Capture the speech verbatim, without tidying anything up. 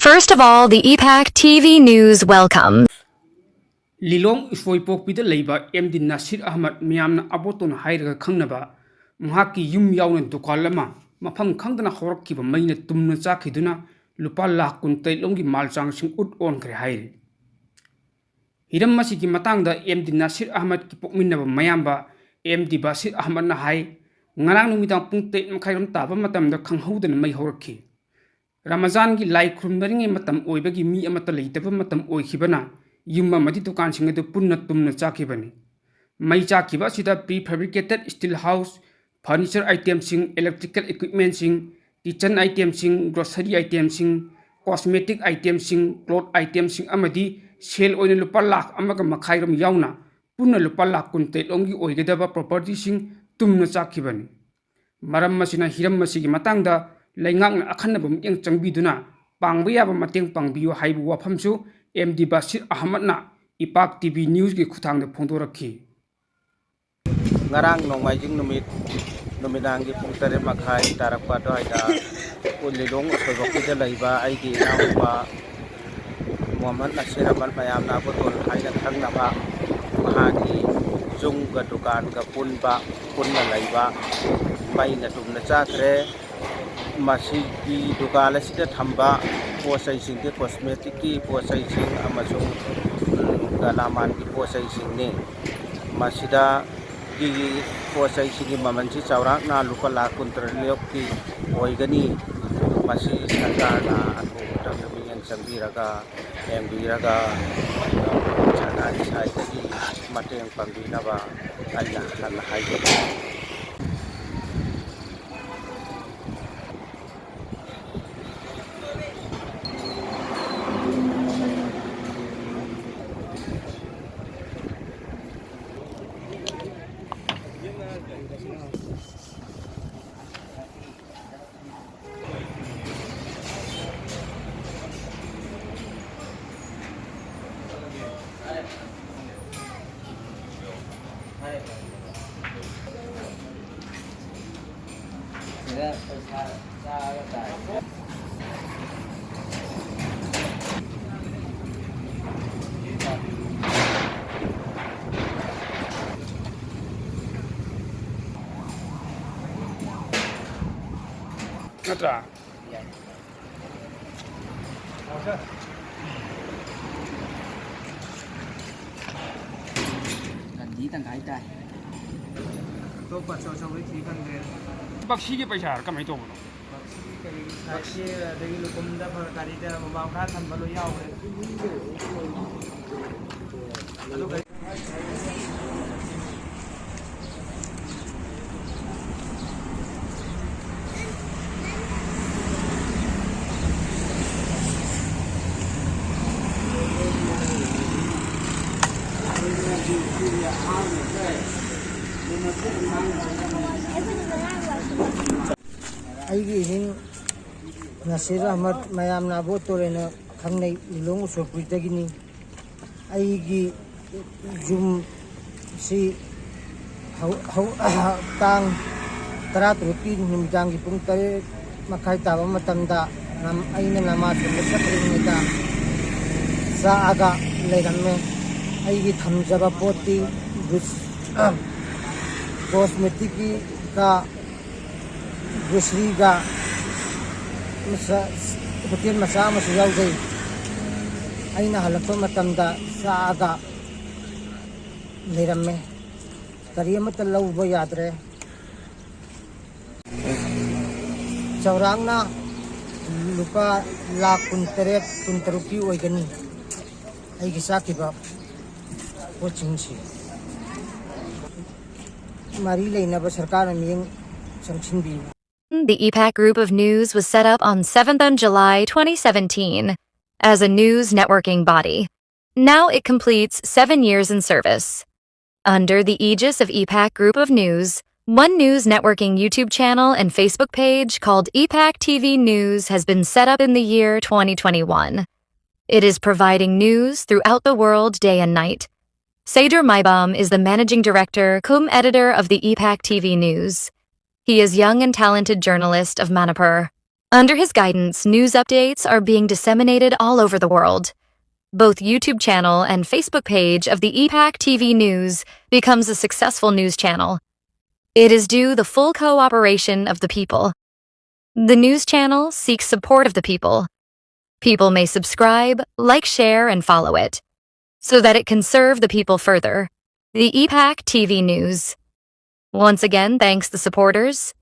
First of all, the E PAC T V News welcome. ꯂꯤꯂꯣꯡ ꯎꯁꯣꯏꯄꯣꯛꯄꯤꯗ ꯂꯩꯕ M D ꯅꯁꯤꯔ ꯑꯍꯃꯗ, ꯃꯤꯌꯥꯝꯅ ꯑꯕꯣꯇꯣꯟ ꯍꯥꯏꯔꯒ ꯈꯪꯅꯕ, ꯃꯍꯥꯛꯀꯤ ꯌꯨꯝ ꯌꯥꯎꯅ ꯗꯨꯀꯥꯟ ꯑꯃ ꯃꯐꯝ ꯈꯪꯗꯅ ꯍꯧꯔꯛꯈꯤꯕ ꯃꯩꯅ ꯇꯨꯝꯅ ꯆꯥꯛꯈꯤꯗꯨꯅ ꯂꯨꯄꯥ ꯂꯥꯈ ꯀꯨꯟꯇꯔꯦꯠ ꯂꯣꯝꯒꯤ ꯃꯥꯜ ꯆꯥꯡꯁꯤꯡ ꯎꯠ ꯑꯣꯟꯈ꯭ꯔꯦ ꯍꯥꯏꯔꯤ꯫ ꯍꯤꯔꯝ ꯑꯁꯤꯒꯤ ꯃꯇꯥꯡꯗ ꯑꯦꯝ ꯗꯤ ꯅꯁꯤꯔ ꯑꯍꯃꯗꯀꯤ ꯄꯣꯛꯃꯤꯟꯅꯕ ꯃꯌꯥꯝꯕ ꯑꯦꯝ ꯗꯤ ꯕꯥꯁꯤꯔ ꯑꯍꯃꯗꯅ ꯍꯥꯏ, ꯉꯔꯥꯡ ꯅꯨꯃꯤꯗꯥꯡ ꯄꯨꯡ ꯇꯔꯦꯠ ꯃꯈꯥꯏꯔꯣꯝ ꯇꯥꯕ ꯃꯇꯝꯗ ꯈꯪꯍꯧꯗꯅ ꯃꯩ ꯍꯧꯔꯛꯈꯤ꯫ ꯔꯃꯖꯥꯟꯒꯤ ꯂꯥꯏ ꯈꯨꯔꯨꯝꯅꯔꯤꯉꯩ ꯃꯇꯝ ꯑꯣꯏꯕꯒꯤ ꯃꯤ ꯑꯃꯠꯇ ꯂꯩꯇꯕ ꯃꯇꯝ ꯑꯣꯏꯈꯤꯕꯅ ꯌꯨꯝ ꯑꯃꯗꯤ ꯗꯨꯀꯥꯟꯁꯤꯡ ꯑꯗꯨ ꯄꯨꯟꯅ ꯇꯨꯝꯅ ꯆꯥꯛꯈꯤꯕꯅꯤ꯫ ꯃꯩ ꯆꯥꯛꯈꯤꯕ ꯑꯁꯤꯗ pre fabricated steel house, furniture itemꯁꯤꯡ, electrical equipmentꯁꯤꯡ, kitchen itemꯁꯤꯡ, grocery itemꯁꯤꯡ, cosmetic itemꯁꯤꯡ, cloth itemꯁꯤꯡ ꯑꯃꯗꯤ ꯁꯦꯜ ꯑꯣꯏꯅ ꯂꯨꯄꯥ ꯂꯥꯈ ꯑꯃꯒ ꯃꯈꯥꯏꯔꯣꯝ ꯌꯥꯎꯅ ꯄꯨꯟꯅ ꯂꯨꯄꯥ ꯂꯥꯈ ꯀꯨꯟꯇꯔꯦꯠ ꯂꯣꯝꯒꯤ ꯑꯣꯏꯒꯗꯕ propertyꯁꯤꯡ ꯇꯨꯝꯅ ꯆꯥꯛꯈꯤꯕꯅꯤ꯫ ꯃꯔꯝ ꯑꯁꯤꯅ ꯍꯤꯔꯝ ꯑꯁꯤꯒꯤ ꯃꯇꯥꯡꯗ ꯂꯩꯉꯥꯛꯅ ꯑꯈꯟꯅꯕ ꯃꯤꯠꯌꯦꯡ ꯆꯪꯕꯤꯗꯨꯅ ꯄꯥꯡꯕ ꯌꯥꯕ ꯃꯇꯦꯡ ꯄꯥꯡꯕꯤꯌꯨ ꯍꯥꯏꯕ ꯋꯥꯐꯝꯁꯨ ꯑꯦꯝ ꯗꯤ ꯕꯥꯁꯤꯔ ꯑꯍꯃꯗꯅ ꯏꯄꯥꯛ ꯇꯤ ꯚꯤ ꯅ꯭ꯌꯨꯁꯀꯤ ꯈꯨꯠꯊꯥꯡꯗ ꯐꯣꯡꯗꯣꯔꯛꯈꯤ꯫ ꯉꯔꯥꯡ ꯅꯣꯡꯃꯥꯏꯖꯤꯡ ꯅꯨꯃꯤꯠ ꯅꯨꯃꯤꯗꯥꯡꯒꯤ ꯄꯨꯡ ꯇꯔꯦꯠ ꯃꯈꯥꯏ ꯇꯥꯔꯛꯄ ꯑꯗꯨꯋꯥꯏꯗ ꯑꯩꯈꯣꯏ ꯂꯤꯂꯣꯡ ꯎꯁꯣꯏꯄꯣꯛꯄꯤꯗ ꯂꯩꯕ ꯑꯩꯒꯤ ꯏꯅꯥꯎꯅꯨꯄꯥ ꯃꯣꯍꯝꯃꯗ ꯅꯁꯤꯔ ꯑꯍꯃꯗ, ꯃꯌꯥꯝꯅ ꯑꯕꯣꯇꯣꯟ ꯍꯥꯏꯅ ꯈꯪꯅꯕ, ꯃꯍꯥꯛꯀꯤ ꯌꯨꯝꯒ ꯗꯨꯀꯥꯟꯒ ꯄꯨꯟꯕ, ꯄꯨꯟꯅ ꯂꯩꯕ ꯃꯩꯅ ꯇꯨꯝꯅ ꯆꯥꯈ꯭ꯔꯦ꯫ ꯃꯁꯤꯒꯤ ꯗꯨꯀꯥꯟ ꯑꯁꯤꯗ ꯊꯝꯕ ꯄꯣꯠ ꯆꯩꯁꯤꯡꯗꯤ cosmeticꯀꯤ ꯄꯣꯠ ꯆꯩꯁꯤꯡ ꯑꯃꯁꯨꯡ, ꯎꯝ, ꯒꯂꯥꯃꯥꯟꯒꯤ ꯄꯣꯠ ꯆꯩꯁꯤꯡꯅꯤ꯫ ꯃꯁꯤꯗ ꯒꯤ ꯄꯣꯠ ꯆꯩꯁꯤꯡꯒꯤ ꯃꯃꯜꯁꯤ ꯆꯥꯎꯔꯥꯛꯅ ꯂꯨꯄꯥ ꯂꯥꯈ ꯀꯨꯟꯇꯔꯦꯠ ꯌꯧꯛꯀꯤ ꯑꯣꯏꯒꯅꯤ꯫ ꯃꯁꯤ ꯁꯔꯀꯥꯔꯅ ꯑꯊꯨꯕ ꯃꯇꯝꯗ ꯃꯤꯠꯌꯦꯡ ꯆꯪꯕꯤꯔꯒ, ꯌꯦꯡꯕꯤꯔꯒ, ꯁꯔꯀꯥꯔꯒꯤ ꯁꯥꯏꯠꯇꯒꯤ ꯃꯇꯦꯡ ꯄꯥꯡꯕꯤꯅꯕ ꯑꯩꯅ ꯍꯟꯅ ꯍꯥꯏꯖꯔꯤ꯫ ꯅꯠꯇ꯭ꯔꯥ? ꯒꯟꯙꯤ ꯇꯪꯈꯥꯏ ꯇꯥꯏ꯫ ꯑꯇꯣꯞꯄ ꯑꯆꯧ ꯑꯆꯧꯕꯗꯤ ꯊꯤ ꯐꯪꯗ꯭ꯔꯦ꯫ ꯕꯛꯁꯤꯒꯤ ꯄꯩꯁꯥ ꯀꯃꯥꯏꯅ ꯇꯧꯕꯅꯣ? ꯕꯛꯁꯤ ꯀꯔꯤ ꯁꯥꯏꯠꯀꯤ ꯑꯗꯒꯤ ꯂꯨꯈꯨꯝꯗ ꯐꯔꯛ ꯒꯥꯔꯤꯗ ꯃꯃꯥꯡ ꯈꯔ ꯊꯝꯕ ꯂꯣꯏ ꯌꯥꯎꯈ꯭ꯔꯦ꯫ ꯑꯗꯨꯒ ꯑꯩꯒꯤ ꯏꯃꯤꯡ ꯅꯁꯤꯔ ꯑꯍꯃꯗ, ꯃꯌꯥꯝꯅ ꯑꯕꯣ ꯇꯣꯔꯦꯅ ꯈꯪꯅꯩ, ꯂꯤꯂꯣꯡ ꯎꯁꯣꯞꯄꯨꯔꯤꯗꯒꯤꯅꯤ꯫ ꯑꯩꯒꯤ ꯌꯨꯝꯁꯤ ꯍꯧ- ꯍꯧ- ꯇꯥꯡ ꯇꯔꯥꯇꯔꯨꯛꯀꯤ ꯅꯨꯃꯤꯗꯥꯡꯒꯤ ꯄꯨꯡ ꯇꯔꯦꯠ ꯃꯈꯥꯏ ꯇꯥꯕ ꯃꯇꯝꯗ ꯅꯝ- ꯑꯩꯅ ꯅꯃꯥꯖ ꯁꯣꯟꯕ ꯆꯠꯇ꯭ꯔꯤꯉꯩꯗ ꯆꯥꯛꯑꯒ ꯂꯩꯔꯝꯃꯦ꯫ ꯑꯩꯒꯤ ꯊꯝꯖꯕ ꯄꯣꯠꯇꯤ ꯒꯨꯁ- ꯀꯣꯁꯃꯦꯇꯤꯛꯀꯤ ꯀ ꯒ꯭ꯔꯣꯁꯔꯤꯒ ꯃꯆꯥ- ꯍꯣꯇꯦꯜ ꯃꯆꯥ ꯑꯃꯁꯨ ꯌꯥꯎꯖꯩ꯫ ꯑꯩꯅ ꯍꯜꯂꯛꯄ ꯃꯇꯝꯗ ꯆꯥꯛꯑꯒ ꯂꯩꯔꯝꯃꯦ꯫ ꯀꯔꯤ ꯑꯃꯠꯇ ꯂꯧꯕ ꯌꯥꯗ꯭ꯔꯦ꯫ ꯆꯥꯎꯔꯥꯛꯅ ꯂꯨꯄꯥ ꯂꯥꯈ ꯀꯨꯟꯇꯔꯦꯠ, ꯀꯨꯟꯇꯔꯨꯛꯀꯤ ꯑꯣꯏꯒꯅꯤ ꯑꯩꯒꯤ ꯆꯥꯛꯈꯤꯕ ꯄꯣꯠꯁꯤꯡꯁꯤ꯫ ꯃꯔꯤ ꯂꯩꯅꯕ ꯁꯔꯀꯥꯔꯅ ꯃꯤꯠꯌꯦꯡ ꯆꯪꯁꯤꯟꯕꯤꯌꯨ꯫ The E PAC Group of News was set up on seventh of July twenty seventeen as a news networking body. Now it completes seven years in service. Under the aegis of E PAC Group of News, One News Networking YouTube channel and Facebook page called E PAC T V News has been set up in the year twenty twenty-one. It is providing news throughout the world day and night. Seydur Maibam is the managing director cum editor of the E PAC T V News. He is young and talented journalist of Manipur. Under his guidance, news updates are being disseminated all over the world. Both YouTube channel and Facebook page of the E PAC T V News becomes a successful news channel. It is due the full cooperation of the people. The news channel seeks support of the people. People may subscribe, like, share, and follow it so that it can serve the people further. The E PAC T V News once again thanks the supporters